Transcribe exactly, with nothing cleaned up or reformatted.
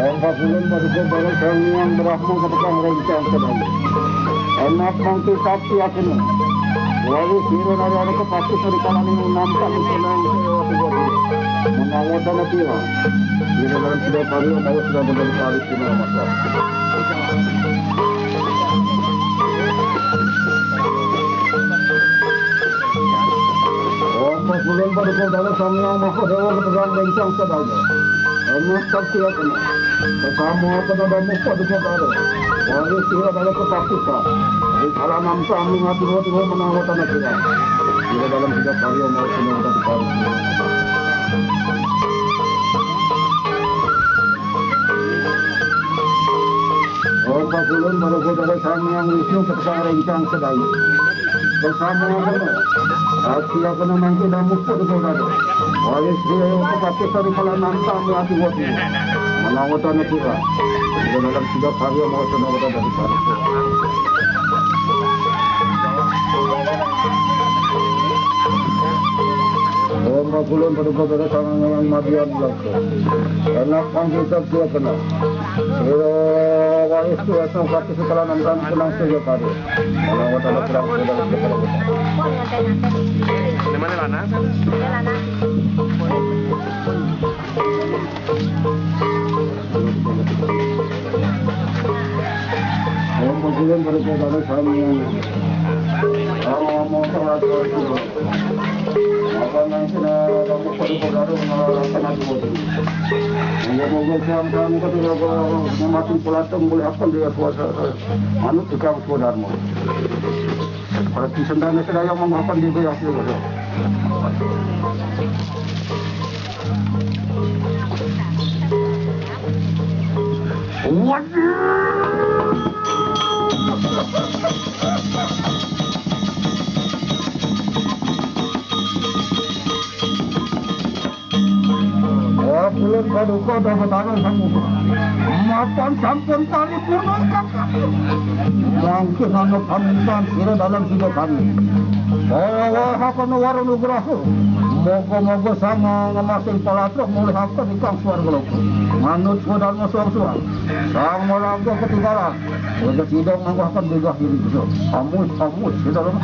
Om pasulun paduka Bala Sang Hyang Brahma katekang rencang sadaya. Enak mangke sakti asena. Wali sira nari ada kepati sari kalani nampang senang sewa sewa. Menawatan ati lah. Sira dalam sida karya, tahu sida berbalik kali sira masak. Om pasulun paduka Bala Sang Hyang Maha Dewa katekang rencang sadaya. Enak sakti asena. Sesama apa nadamu paduka Bala. Wali sira dalam kepati sa. Di kala nampang mingati roh roh menawatan ati lah. Sira dalam sida karya mau senang tadi paru. Om pasulun paduka Bala Sang Hyang Wisnu katekang rencang sadaya. Sesama apa? Ati apa nang mangke damu paduka Bala. Wali sira yang kepati sari kala nampang mingati roh roh. Menawatan ati lah. Sira dalam sida karya mau senang tadi paru. Om pasulun paduka Bala Sang Hyang Madian Blangko. Enak mangke sakti asena. Sira wali sira sukati sekala nang kunang sira kari. Kalau wata ada kurang sira dalam sekala. Di mana, Lana? Om pasulun paduka Bala Sang Hyang. Om mau salah satu. Apa nang kena kamu paduka Bala mengalahkan aku. Moga-moga siang-siang ketika mati pelatung boleh akan dia kuasa. Manut tukang kudarma. Berarti sendana sedaya mengakan di bawah dia. Waduh. Wah, kulun paduka dah bertanah sama. Mapan sampun paripurna kakak. Mangkin ana pamintan sira dalam sida kami. Wah, akan wara nugraha. Moga-moga sang ngemasing palatruk mulih akan ikang swarga loka. Manut swadharma suang-suang. Sang maraga ketinggalan. Wajah sida mangko akan begah diri bisa. Amuh, amuh, sida dalam.